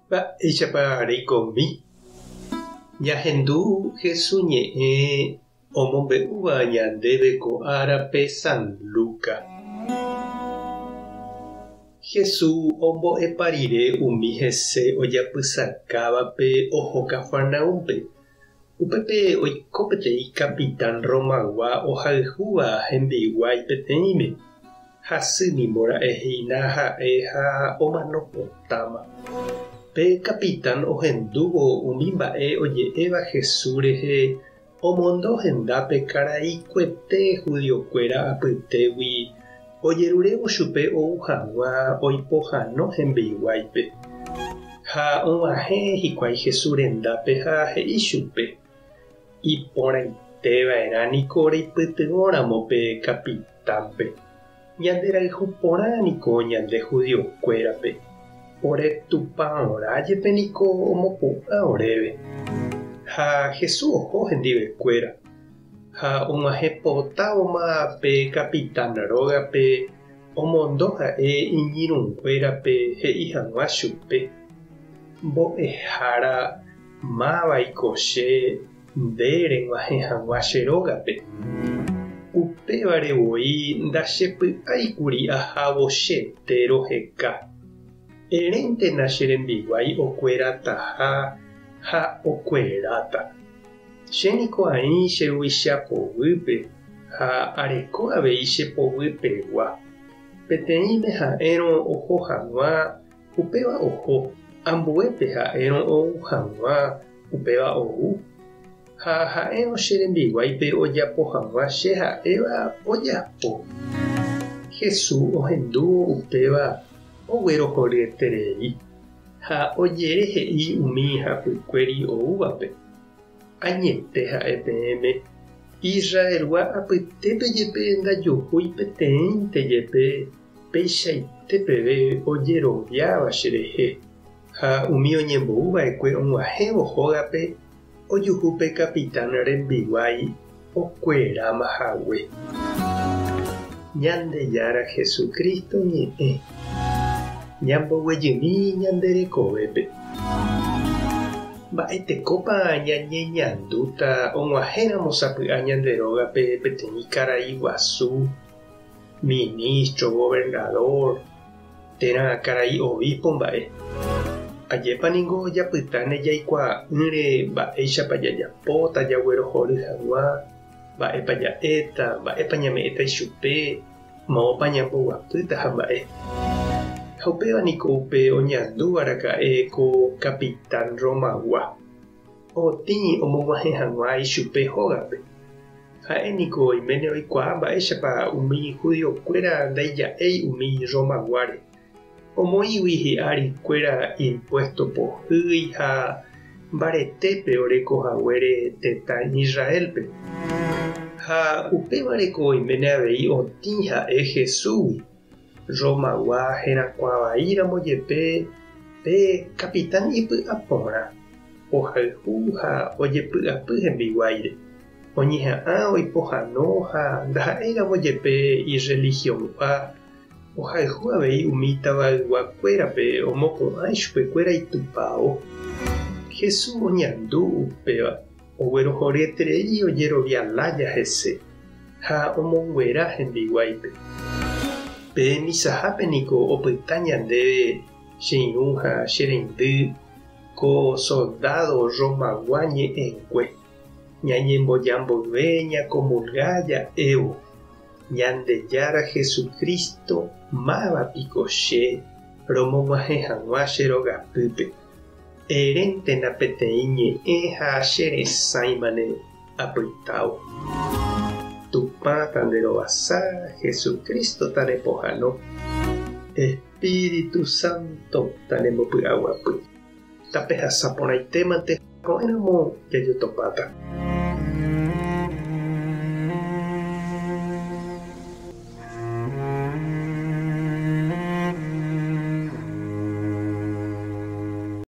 Mba'éichapa reikomi? Ñahendu Hesu ñe'ẽ omombe'úva ñandéve ko árape San Luca. Hesu ombo'epa rire umi hese ojapysakávape oho Cafarnaúmpe. Upépe oiko peteĩ kapitán Romagua ohayhúva hembiguái peteĩme. Hasy nimbora'e hína ha'e ha omano potáma. Pe kapitán ohendúvo umi mba'e oje'éva Jesús rehe omondo hendápe karai kuete judiokuéra apytégui ojerurévo chupe ou hag̃ua oipohãno hembiguáipe. Ha og̃uahẽ hikuái Jesús rendápe ha he'i chupe, Iporãite va'erã niko reipytyvõramo pe kapitánpe. Ñande rayhu porã niko ñande judiokuérape. Ore tupãorã jepe niko omopu'ã oréve. Ha Jesús oho hendivekuéra. Ha og̃uahẽ potávoma pe kapitán rógape omondo ha'e iñirũnguérape he'i hag̃ua chupe, Mbo'ehára, mávaiko che nde reg̃uahẽ hag̃ua che rógape? Upévare voi ndachepy'áikuri ahávo chete roheka. Eréntena che rembiguái okuerataha ha okueráta. Che niko aĩ che ruvicha poguýpe ha areko avei che poguypegua. Peteĩme ha'érõ oho hag̃ua, upéva oho, ambuépe ha'érõ ou hag̃ua, upéva ou. Ha ha'érõ che rembiguáipe ojapo hag̃ua che ha'éva, ojapo. Jesús ohendúvo upéva oguerohoryeterei. Ha ojere he'i umi hapykuéri oúvape, Añete ha'e peẽme, Israelgua apytépe jepe ndajuhúi peteĩnte jepe peichaite peve ojeroviáva cherehe. Ha umi oñembou va'ekue og̃uahẽvo hógape ojuhu pe kapitán rembiguái okueráma hague. Ñandejára Jesucristo ñe'ẽ. Ñamboguejymi ñande rekovépe. Mba'etekópa ñañeñandúta og̃uahẽramo sapy'a ñande rógape peteĩ karai guasu, ministro, gobernador, térã karai obispo mba'e? Ajépa ningo japytáne jaikuaa'ỹre mba'éichapa jajapóta jaguerohory hag̃ua, mba'épa ja'éta, mba'épa ñame'ẽta ichupe, moõpa ñamboguapýta ha mba'e. Ha upéva niko upe oñandúva raka'e ko kapitán Romagua, otĩ omog̃uahẽ hag̃ua ichupe hógape. Ha'e niko oiméne oikuaa mba'éichapa umi judiokuéra ndaija'éi umi Romaguáre, omoĩgui hi'ári kuéra impuésto pohýi ha mbaretépe oreko haguére tetã Israélpe. Ha upévareko oiméne avei otĩ ha'e Jesúsgui, Romagua herakuã vaíramo jepe pe kapitán ipy'a porã, ohayhu ha ojepy'apy hembiguáire, oñeha'ã oipohano ha ndaha'éiramo jepe irrelihiongua Ohayhu avei umi tavayguakuérape omopu'ã ichupekuéra itupao. Jesús oñandu upéva, oguerohoryeterei ojerovia lája hese ha omonguera hembiguáipe. Pe misahápe niko opyta ñandéve che irũ ha che reindy ko soldádo Romagua ñe'ẽngue, ñañemboja mboyve ñakomulga ja'évo. Ñandejára Jesucristo, máva piko che romog̃uahẽ hag̃ua che rogapýpe? Eréntena peteĩ ñe'ẽ ha che resãimane apytávo. Tupã tanderovasa, Jesucristo tanepohãno, Espíritu Santo tanembopy'aguapy. Tapehasa porãitémante ko'ẽramo jajotopáta.